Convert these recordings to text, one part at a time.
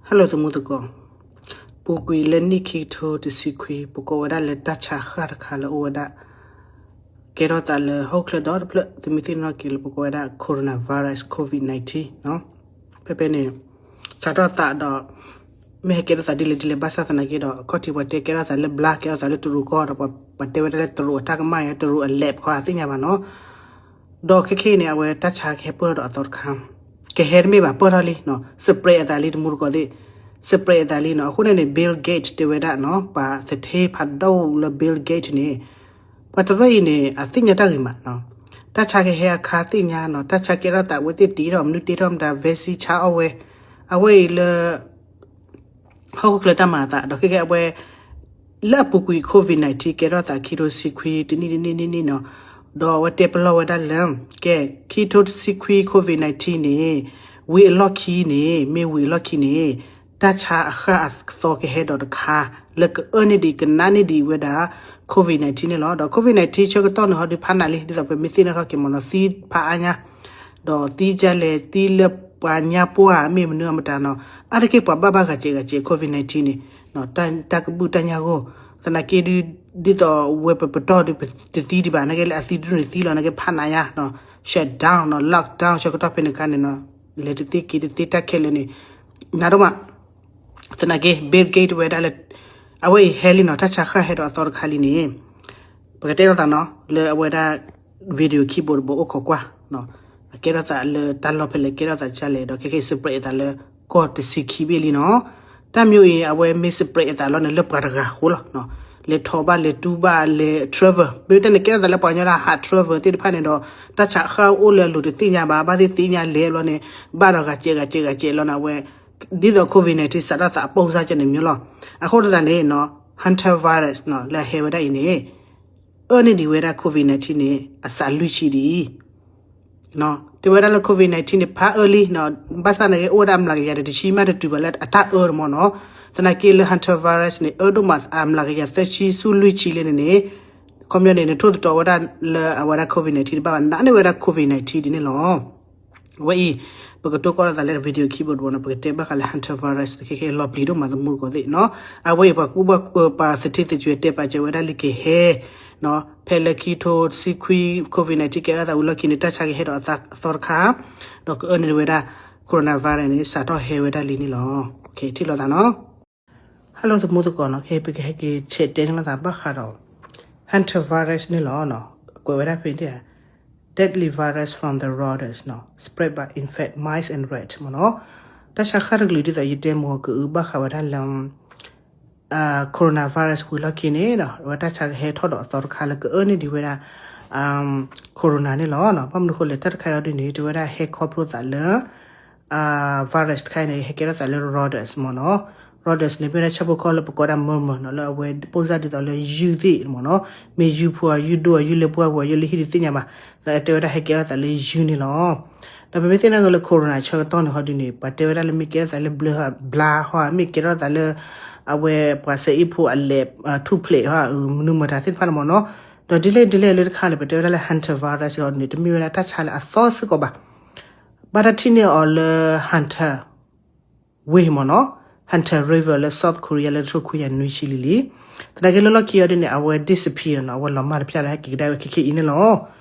Hello သမူသကိး, ပူၤကွံာ်လၢနံၣ်ခံကထိတဆံခွံ ပကိးဝဲဒၣ်လၢတၢ်ဆါဃၢ်တခါလၢအအိၣ်ဝဲဒၣ် ကဲထီၣ်သးလၢဟီၣ်ခိၣ်ချၢဒီတဖျၢၣ် သုမ့ၢ်သ့ၣ်နီၣ်ထီၣ်က့ၤလၢပကိးဝဲဒၣ် coronavirus covid nineteen နီၤ. ဖဲဖဲန့ၣ် စးထီၣ်သးဒီး မ့ၢ်ဟဲကဲထီၣ်သးဒ်လဲၣ်ဒ်လဲၣ် ဘၣ်ဆၣ်သနာ်က့ဒီး အခီၣ်ထံးပှၤတဲကဲထီၣ်သးလၢဘျါ ကဲထီၣ်သးလၢတရူးကီၢ်ဒီး ပှၤတဲဝဲဒၣ်လၢတရူးအတၢ်ကမၣ်ယါ တရူးအ lab ခီအသ့ၣ်ညါဘၣ်နီၤ. ဒီးခဲခဲအံၤန့ၣ် အဝဲတၢ်ဆါကဟဲပၢၢ်ထီၣ်ဒီးအသီတခါ, ကဟဲတမ့ၢ်ဘၣ်ပၢၢ်ထီၣ်လံနီၤ spread အသးလံ တမူတကိးသ့ၣ်, spread အသးလံနီၤ. အဃိန့ၣ်န့ၣ် Bill Gates တဲဝဲဒၣ်နီၤ ပှၤသထ့ဖးဒိၣ်လၢ Bill Gates န့ၣ် ပှၤတရၢအံၤန့ၣ် အသ့ၣ်ညါတၢ်ဂ့ၤမးနီၤ. တၢ်ဆါကဟဲအခါသ့ၣ်ညါနီၤ တၢ်ဆါကဲထီၣ်သးအဝဲသ့ၣ်တ့ထီၣ်မနုၤတ့ထီၣ်မတၤ vaccine ဆါအီၣ်ဝဲ, အဝဲအံၤလၢ ဟီၣ်ခိၣ်ချၢတၢ်မၤအသး ဒီးခဲကဲအဝဲ လၢအပူၤကွံာ် covid nineteen ကဲထီၣ်သးခံထိတဆံခွံ တနံၣ်တနံၣ်နံၣ်နံၣ်နီၤ, ဒီးအဝဲတဲပလီၢ်ဝဲဒၣ်လၢ ကဲ ခံထိတဆံခွံ covid nineteen န့ၣ် ဝံၤအလီၢ်ခံန့ၣ် မ့ၢ်ဝံၤအလီၢ်ခံန့ၣ် တၢ်ဆါအဃၢ်အသီကဟဲဒီးတခါ လၢကအၢန့ၢ်ဒံးကနးန့ၢ်ဒံးဝဲဒၣ် covid nineteen န့ၣ်လီၤ. ဒီး covid nineteen ဆၢကတီၢ်န့ၣ် ဟီဒုးဖးနးလံ ဒ်သိးပမ့ၢ်သ့ၣ်နီၣ်ထီၣ်က့ၤမ့ၢ်နီၤ သံဖးအါညါ ဒီးသံကလဲၤသံလၢပှၤညါပှၢ်မ့ၢ်မနုၤအမတၤနီၤ, အါတက့ၢ်ပှၤဘၣ်ဘၣ်ဂၤစဲးဂၤစဲး covid nineteen န့ၣ်, တၢ်ကဘူၣ်တၢ်ညၣ်ဂိၢ်, သနာ်က့ဒုး ဒ်သိးဝဲပပတီၢ်ဒုး ပတသံဒံးဘၣ် နာ်က့လၢအသံဒုးန့ၣ်သံလီၤ နာ်က့ဖးနးညါ, shutdown နီၤ lockdown ဆၢကတီၢ်ဖဲန့ၣ်အခါန့ၣ်နီၤ, လဲၤတသ့က့ၤတသ့တၢ်ခဲလၢာ်န့ၣ်, နၤဒိၣ်မး သနာ်က့ Bill Gates ဝဲဒၣ်လၢ အဝဲအံၤဟဲလံနီၤ တၢ်ဆါဃၢ်ဟဲဒီးအသီတခါလံန့ၣ်, ပကတဲလိာ်သးနီၤ လၢအဝဲဒၣ် video keyboard တဘိအိၣ်ခိးကွၢ်, အကဲထီၣ်သးလၢတၢ်လီၢ်ဖဲလဲၣ် ကဲထီၣ်သးကလဲၣ် ဒီးခဲကဲ spread အသးလၢကီၢ်တဆံခံဘ့ၣ်လံနီၤ. တၢ်မ့ၢ်အံၤ အဝဲမ့ၢ် spread အသးလီၤန့ၣ် လၢပှၤတဂၤအဃိလီၤ. လဲၤထီၣ်ဘၣ်လဲၤတူၢ်ဘၣ်လဲၤ travel မ့ၢ်တဲန့ၣ် ကဲထီၣ်သးလၢပှၤကညီလၢ heart travel သ့ၣ်တဖၣ်န့ၣ်ဒီး တၢ်ဆါဃၢ်အိၣ်လၢအလိၤတသ့ၣ်ညါဘၣ် ဘၣ်သ့ၣ်သ့ၣ်ညါလဲၤဘျီန့ၣ် ဘၣ်ဒီးဂၤစဲးဂၤစဲးဂၤစဲးလီၤန့ၣ် အဝဲ ဒ်သိး covid nineteen စးထီၣ်သးအပိၢ်စၢ်ကဲန့ၣ်မ့ၢ်လီၤ. အဃိသတးန့ၣ်နီၤ hantavirus နီၤ လၢအဟဲဝဲဒၣ်အံၤန့ၣ် အၢန့ၢ်ဒံးဝဲဒၣ် covid nineteen န့ၣ် အစးလွံၢ်ဆံဒ်အံၤ တဲဝဲဒၣ်လၢ covid nineteen န့ၣ် ဖးအၢလံနီၤ, ဘၣ်ဆၣ်သနာ်က့ အိၣ်ဝဲဒၣ်အမျးကယၤဒီးတဆံမးတတုၤဘၣ်လၢအတၢ်အၢတမ့ၢ်နီၤ. သနာ်က့လၢ hantavirus န့ၣ် အၢဒိၣ်မးအမျးကယၤသၢဆံဆူလွံၢ်ဆံလံန့ၣ်န့ၣ်, ခီပညီန့ၣ် နထိၣ်သတြီၤဝဲဒၣ်လၢအဝဲဒၣ် covid nineteen တဘၣ်ဘၣ် နးန့ၢ်ဝဲဒၣ် covid nineteen ဒ်န့ၣ်လီၤ. အဝဲအံၤ ပကတိၤကီၢ်လိာ်သးလၢ video keyboard တဘိနီၤ ပကတဲဘၣ်ဃးလၢ hantavirus ခဲခဲလီၤပျံၤဒိၣ်မး တမူတကိးသ့ၣ်နီၤ. အဝဲအံၤပှၤကူၣ်ဘၣ်ပှၤသထ့သကွဲၤတဲပာ်စၢၤဝဲဒၣ်လၢကဟဲ ဖဲလၢခံထိတဆံခွံ covid nineteen ကဲထီၣ်သးဝံၤလီၢ်ခံန့ၣ် တၢ်ဆါကဟဲဒီးအသီတခါ, ဒီးကအၢန့ၢ်ဝဲဒၣ် coronavirus န့ၣ် စးထီၣ်ဟဲဝဲဒၣ်လံန့ၣ်လီၤ. ထံၣ်လိာ်သးနီၤ. Hello တမူသကိးနီၤ, ခဲပကဟဲက့ၤဆဲးတဲန့ၢ်လိာ်သးဘၣ်ဃးဒီး hantavirus န့ၣ်လီၤ. ကွဲးဝဲဒၣ်ဖဲန့ၣ် deadly virus from the rodents နီၤ spread by infect mice and rat မ့ၢ်နီၤ. တၢ်ဆါဃၢ်တကလုာ်ဒ်သိးယတဲမ့ၢ်ကအုဘၣ်ဃးဝဲဒၣ်လၢ coronavirus ဝံၤလီၢ်ခံန့ၣ်ဒီး အဝဲတၢ်ဆါကဟဲထီၣ်ဒီးအသီတခါလၢကအၢန့ၢ်ဒံးဝဲဒၣ် corona န့ၣ်လီၤ. ဘၣ်မနုၤအဃိလဲၣ် တၢ်တခါအံၤဒ်န့ၣ် တဲဝဲဒၣ်ဟဲခီဖျိသးလၢ virus တခါအံၤန့ၣ် ဟဲကဲထီၣ်သးလၢ rodents မ့ၢ်နီၤ. rodents န့ၣ် မ့ၢ်ဝဲဒၣ်ဆၣ်ဖိကီၢ်ဖိလၢပကိးဒၣ် murmur နီၤ လၢအဝဲပိၢ်စၢ်ဒ်သိးလၢယုၢ်သ့ၣ်မ့ၢ်နီၤ. မ့ၢ်ယုၢ်ဖိဧါ ယုၢ်ဒိၣ်ဧါ ယုၢ်လၢပှၢ်ပူၤဧါ ယုၢ်လၢဟံၣ်တသ့ၣ်ညါဘၣ်. သနာ်က့တဲဝဲဒၣ်ဟဲကဲထီၣ်သးလၢယုၢ်န့ၣ်လီၤ. ဒီးပမ့ၢ်သ့ၣ်နီၣ်ထီၣ်လၢ corona ဆၢကတီၢ်န့ၣ် ဟီဒ်န့ၣ် ပှၤတဲဝဲဒၣ်လၢမ့ၢ်ကဲထီၣ်သးလၢဘျါ ဘျါဟီဧါ မ့ၢ်ကဲထီၣ်သးလၢ အဝဲပှၤစဲအ့ၣ်ဖိအလဲၤ ထူၣ်ဖျဲးဟီဧါ မနုၤမတၤသ့ၣ်တဖၣ်န့ၣ်မ့ၢ်နီၤ. ဒီးဒ်လဲၣ်ဒ်လဲၣ်လၢတခါန့ၣ် ပတဲဝဲဒၣ်လၢ hantavirus ဟီဒ်န့ၣ် တမ့ၢ်ဝဲဒၣ်တၢ်ဆါလၢအသီစ့ၢ်ကီးဘၣ်. ဘၣ်တၢ်ထံၣ်န့ၢ်အီၤလၢ Hunter ဝ့ၢ်မ့ၢ်နီၤ, Hunter River လၢ South Korea လၢတထိခွံကယၤနွံဆံလံလံ. သနာ်က့လၢလီၢ်ခံအီၤဒ်န့ၣ် အဝဲ disappear နီၤ, အဝဲလီၤမၢ်တဖျၢၣ်လၢဟဲက့ၤကဒါဝဲခဲခဲအံၤန့ၣ်လီၤ.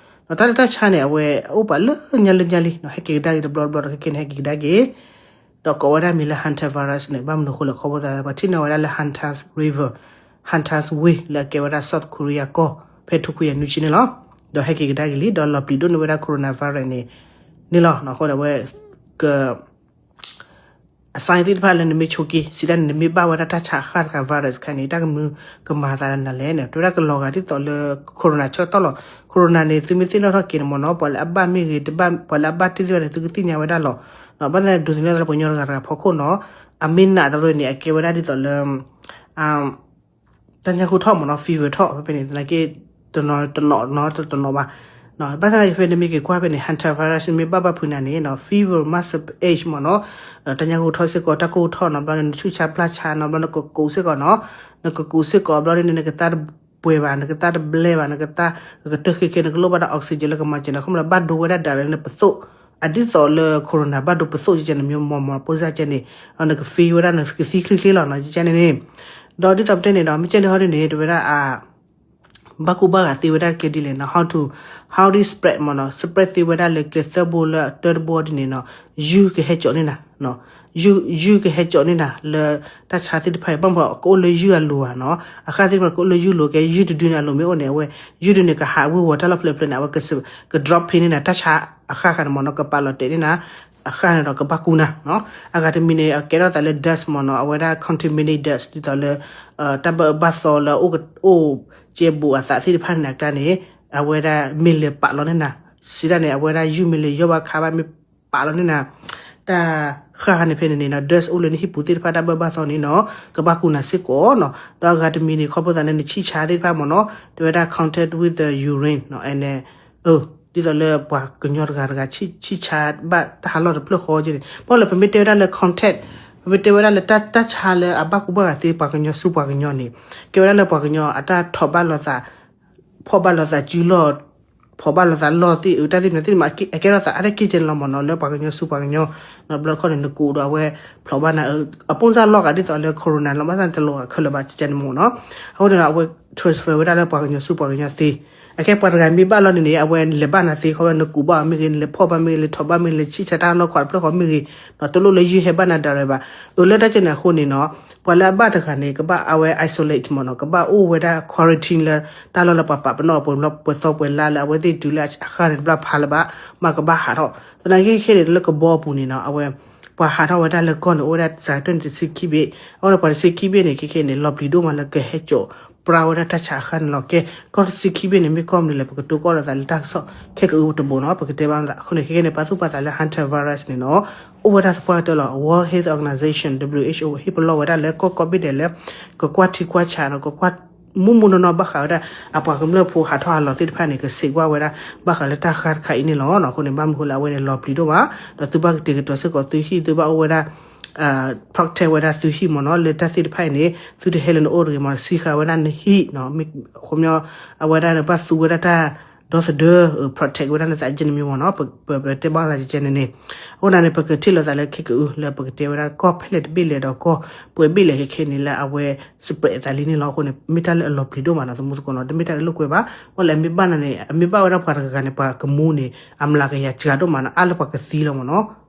ဒီးတၢ်လၢတၢ်ဆါန့ၣ် အဝဲအိၣ်ပှၤလၢညါလၢညါလံနီၤ, ဟဲက့ၤကဒါက့ၤတဘျီတဘျီဒီးခဲခဲန့ၣ် ဟဲက့ၤကဒါက့ၤ ဒီးကိးဝဲဒၣ်မံၤလၢ hantavirus န့ၣ်, ဘၣ်မနုၤအဃိလဲၣ် ခီဖျိသးလၢ ပှၤထံၣ်န့ၢ်ဝဲဒၣ်လၢ Hunter River, Hunter's Way လၢအကဲဝဲဒၣ် South Korea ကီၢ် ဖဲထိခွံကယၤနွံဆံန့ၣ်လီၤ. ဒီးဟဲက့ၤကဒါက့ၤလံ, ဒီးလီၤပျံၤဒိၣ်န့ၢ်ဝဲဒၣ် coronavirus န့ၣ်န့ၣ်လီၤ. အဃိန့ၣ်ဝဲ က အ sign သ့ၣ်တဖၣ်လၢနမ့ၢ်ဆိးက့ စံးဒၣ်န့ၣ် နမ့ၢ်ဘၣ်ဝဲဒၣ်တၢ်ဆါအဃၢ်တခါ virus တခါန့ၣ် တၢ်ကမနုၤကမၤသးလၢနၤလဲၣ်န့ၣ် တဲဝဲဒၣ်ကလီၤဂာ်ဒ်သိးလၢ corona ဆၢကတီၢ်လီၤ. corona န့ၣ် သုမ့ၢ်သ့ၣ်နီၣ်ထီၣ်က့ၤန့ၣ်မ့ၢ်နီၤ, ပှၤလၢအဘၣ်မ့ၢ်ဂ့ၤ, ပှၤလၢအဘၣ်တ့ၢ်သ့ၣ်တဖၣ်န့ၣ် သုကသ့ၣ်ညါဝဲဒၣ်လီၤ. ဘၣ်သ့ၣ်သ့ၣ် ဒိးသန့ၤလၢပှၤကညီတဂၤတဂၤဖီခိၣ်နီၤ, အမ့ၢ်နာ်သရၢန့ၣ် အကဲဝဲဒၣ်ဒ်သိးလၢ တၢ်ညၣ်ဂိၢ်ထီၣ်မ့ၢ်နီၤ, fever ထီၣ်ဖဲဖဲန့ၣ် သနာ်က့ တနီၤတနီၤနီၤ တနီၤဘၣ်. ဘၣ်ဆၣ်သနာ်က့ဖဲန့ၣ်မ့ၢ်က့ၤကွၢ်ဖဲန့ၣ် hantavirus မ့ၢ်ဘၣ်ဘၣ်ဖုးနၤန့ၣ်နီၤ, fever, muscle ache မ့ၢ်နီၤ, တၢ်ညၣ်ဂိၢ်ထီၣ်စ့ၢ်ကီး, တၢ်ကိၢ်ထီၣ်နီၤ, ဘျီန့ၣ် နဆူၣ်ဆါပျၢ်ဆါနီၤ, ဘျီနကကူးစ့ၢ်ကီးနီၤ, နကကူးစ့ၢ်ကီး ဘျီန့ၣ် နကသါတပှဲၤဘၣ်, နကသါတဘျဲဘၣ်, နကသါကတၢၢ်ဃ့ဃ့, နကလိၣ်ဘၣ်တၢ် oxygen လၢကမၤစၢၤနၤ, ခီဖျိလၢဘၣ်ဒိဝဲဒၣ်ဒၣ်လၢနပသိၣ် အဒ်သိးလၢ corona ဘၣ်ဒိပသိၣ်ကဲန့ၣ် မ့ၢ်မီၢ်မီၢ်ပိၢ်စၢ်ကဲန့ၣ် နက feel ဝဲဒၣ်နကသံချ့ချ့လီၤနီၤ ကဲန့ၣ်န့ၣ်. ဒီးဒ်သိးပတဲန့ၣ်ဒီး မ့ၢ်ကဲန့ၣ်ဟီဒ်န့ၣ် တဝဲဒၣ်အ ဘၣ်ကူဘၣ်ဂာ်သ့ဝဲဒၣ်ကျဲဒ်လဲၣ်နီၤ how to, how this spread မ့ၢ်နီၤ spread သ့ဝဲဒၣ်လၢကျဲသၢဘိလၢတၢတဘိဒ်န့ၣ်နီၤ ယုၢ်ကဟဲကၠီးန့ၢ်နၤ ယုၢ်ကဟဲကၠီးန့ၢ်နၤလၢ တၢ်ဆါသ့ၣ်တဖၣ်အံၤ ဘၣ်မနုၤကအိၣ်လၢယုၢ်အလိၤဧါနီၤ အဃၣ်သ့ၣ်တဖၣ်ကအိၣ်လၢယုၢ်လိၤကဲ ယုၢ်တဒုန့ၣ်အလိၤမ့ၢ်အိၣ်န့ၣ် အဝဲ ယုၢ်တဒုန့ၣ် ကဟးဝ့ၤဝီၤတၢ်လီၢ်ဖျၢၣ်ဖျၢၣ်န့ၣ် အဝဲက drop ဖဲန့ၣ်နၤ တၢ်ဆါအဃၣ်ဃၣ်န့ၣ်မ့ၢ်နီၤ ကပာ်လီၤတဲာ်န့ၢ်နၤ အဃၣ်န့ၣ်ဒီးကဘၣ်ကူနၤနီၤ အဂၤတမံၤန့ၣ် အကဲထီၣ်သးလၢ dust မ့ၢ်နီၤ အဝဲဒၣ် contaminated dust ဒ်သိးလၢ တၢ်ဘၣ်အၢဘၣ်သီလၢ အိၣ်ကဲဘူးအသးသ့ၣ်တဖၣ်န့ၣ်အကျါန့ၣ် အဝဲဒၣ်မ့ၢ်လဲၤပာ်လီၤန့ၢ်နၤ စံးဒၣ်န့ၣ် အဝဲဒၣ်ယုၢ်မ့ၢ်လဲၤယီၢ်ဘၣ်ခါဘၣ်မ့ၢ်ပာ်လီၤန့ၢ်နၤ တၢ်ဃၣ်ဃၣ်န့ၣ်ဖဲန့ၣ်န့ၣ်နီၤ dust အိၣ်လၢနဟံၣ်ပူၤသ့ၣ်တဖၣ် တၢ်ဘၣ်အၢဘၣ်သီန့ၣ်နီၤ ကဘၣ်ကူနၤစ့ၢ်ကီးနီၤ ဒီးအဂၤတမံၤန့ၣ် ခီဖျိသးလၢနဆံၣ်ဆါသ့ၣ်တဖၣ်မ့ၢ်နီၤ တဝဲဒၣ် contact with the urine နီၤ အဲန့ၣ် ဒ်သိးလၢပှၤကညီတဂၤတဂၤ ဆံၣ်ဆါဘၣ်တၢ်ဟးလီၢ်တဖျၢၣ်ဃီကဲန့ၣ် ဘၣ်လၢပမ့ၢ်တဲဝဲဒၣ်လၢ contact ပမ့ၢ်တဲဝဲဒၣ်လၢတၢ်ဆါလၢအဘၣ်ကူဘၣ်ဂာ်သ့ပှၤကညီဆူပှၤကညီန့ၣ် ကဲဝဲဒၣ်လၢပှၤကညီအတၢ်ထိးဘၣ်လိာ်သး ဖီၣ်ဘၣ်လိာ်သးစုလီၢ် ဖီၣ်ဘၣ်လိာ်သးလီၢ်သ့ၣ်အတၢ်သ့ၣ်မနုၤသ့ၣ်မး အကဲထီၣ်သးအါတက့ၢ်ကဲန့ၣ်လီၤမ့ၢ်နီၤ လၢပှၤကညီဆူပှၤကညီ ဘျီတခီန့ၣ် နကူးဒီးအဝဲဖျိးဘၣ်နၤ အပိၢ်စၢ်လီၢ်ဂၤဒ်သိးလၢ corona လီၤ ဘၣ်ဆၣ်န့ၣ်တလီၤဂာ်ခဲလၢာ်ဘၣ် ကဲန့ၣ်မ့ၢ်နီၤ အဃိန့ၣ်ဒီး အဝဲ transfer ဝဲဒၣ်လၢပှၤကညီဆူပှၤကညီသ့ အကဲပှၤတဂၤမ့ၢ်ဘၣ်လီၤန့ၣ်န့ၣ် အဝဲလဲၤဘၣ်နၤသ့ ခီဖျိနကူးဘၣ်အီၤမ့ၢ်ဂ့ၤ နလဲၤဖီၣ်ဘၣ်မ့ၢ်ဂ့ၤ လဲၤထိးဘၣ်မ့ၢ်ဂ့ၤ လဲၤဆံၣ်ဆါတၢ်လီၢ်ခွးတဖျၢၣ်ဃီမ့ၢ်ဂ့ၤ တလိၣ်လၢယုၢ်ဟဲဘၣ်နၤ direct ဘၣ် အၢ လၢတၢ်ကဲန့ၣ်အဃိန့ၣ်နီၤ ပှၤလၢအဘၣ်တဂၤန့ၣ် ကဘၣ်အဝဲ isolate မ့ၢ်နီၤ ကဘၣ်အိၣ်ဝဲဒၣ် quarantine လၢတၢ်လီၢ်လၢပှၤပာ်ပနီၣ်အပှဲၤဘျီ ပှဲၤသီပှဲၤလါလၢအဝဲသ့ၣ်တုၤလၢအဃၢ်န့ၣ် တဘျီဖးလၢၤဘၣ် မ့ၢ်ကဘၣ်ဟးထီၣ် သနာ်က့ခဲန့ၣ် လၢကဘီအပူၤန့ၣ်နီၤ အဝဲ ပှၤဟးထီၣ်ဝဲဒၣ်လၢကီၢ်န့ၣ် အိၣ်ဝဲဒၣ်စှၤတၢၢ်န့ၣ်တဆံခံဘ့ၣ် အဃိန့ၣ် ပှၤတဆံခံဘ့ၣ်န့ၣ် ခဲခဲန့ၣ် လီၤပျံၤဒိၣ်မးလၢကဟဲကၠီးပြါဝဲဒၣ်တၢ်ဆါအဃၢ်န့ၣ်လီၤ. ကဲ ကီၢ်တဆံခံဘ့ၣ်န့ၣ် မ့ၢ်ကီၢ်မနုၤလဲၣ် ပကတိၤကီၢ်လိာ်သးလၢတၢ်ကစီၣ်ခဲကအုတဘိနီၤ ပကတဲဘၣ်အဃိန့ၣ် ခဲခဲန့ၣ် ပာ်သူၣ်ပာ်သးလၢ hantavirus န့ၣ်နီၤ အိၣ်ဝဲဒၣ်သပှၢ်ကတၢၢ်လီၤ. World Health Organization WHO ဟ့ၣ်ပလီၢ်ဝဲဒၣ်လၢကီၢ်ကိးဘ့ၣ်ဒဲးလၢ ကကွၢ်ထံကွၢ်ဆးနီၤ ကကွၢ် မူမူနီၢ်နီၢ်ဘၣ်ဃးဝဲဒၣ် အပှၤကမျၢၢ်ဖိဟးထီၣ်ဟးလီၤသ့ၣ်တဖၣ်န့ၣ် ကစံးကွၢ်ဝဲဒၣ် ဘၣ်ဃးလၢတၢ်ဃၢ်တခါအံၤန့ၣ်လီၤ. အဃိန့ၣ် ဘၣ်မနုၤဃိလၢအဝဲန့ၣ် လီၤပျံၤဒိၣ်မး ဒီးသုဘၣ်ကတဲာ်ကတီၤစ့ၢ်ကီးသုဟံၣ် သုဘၣ်အိၣ်ဝဲဒၣ် protect ဝဲဒၣ်သုဟံၣ်မ့ၢ်နီၤ လၢတၢ်သ့ၣ်တဖၣ်အံၤန့ၣ် သုတဟဲလၢနအိၣ်တဂ့ၤမ့ၢ်နီၤ စံဃာ်ဝဲဒၣ်နဟံၣ်နီၤ မ့ၢ်ခီပညီ အဝဲဒၣ်နဘၣ်သူဝဲဒၣ်တၢ်ဒီသဒၢ protect ဝဲဒၣ်နသးကဲန့ၣ်မ့ၢ်မ့ၢ်နီၤ ပတဲဘၣ်သးကဲန့ၣ်န့ၣ် အဃိန့ၣ် ပကထံၣ်လိာ်သးလၢခဲကအု လၢပကတဲဝဲဒၣ်ကီၢ်ဖဲလဲၣ်တဘ့ၣ်လဲၣ်ဒီးကီၢ်ပှဲၤဘ့ၣ်လဲၣ်ခဲခဲန့ၣ်လၢအဝဲ spread အသးလံန့ၣ်လီၤ. အဃိန့ၣ် မ့ၢ်တၢ်လၢအလီၤပျံၤဒိၣ်မးနီၤ သမူသကိးနီၤ တမ့ၢ်တၢ်အလိာ်ကွဲဘၣ် ဝဲလၢအမ့ၢ်ဘၣ်နၤန့ၣ် အမ့ၢ်ဘၣ်ဝဲဒၣ်ပှၤတဂၤဂၤန့ၣ် ပှၤကမူန့ၣ် အမျးကယၤစှၤဒိၣ်မးနီၤ အါလၢပှၤကသံလီၤမ့ၢ်နီၤ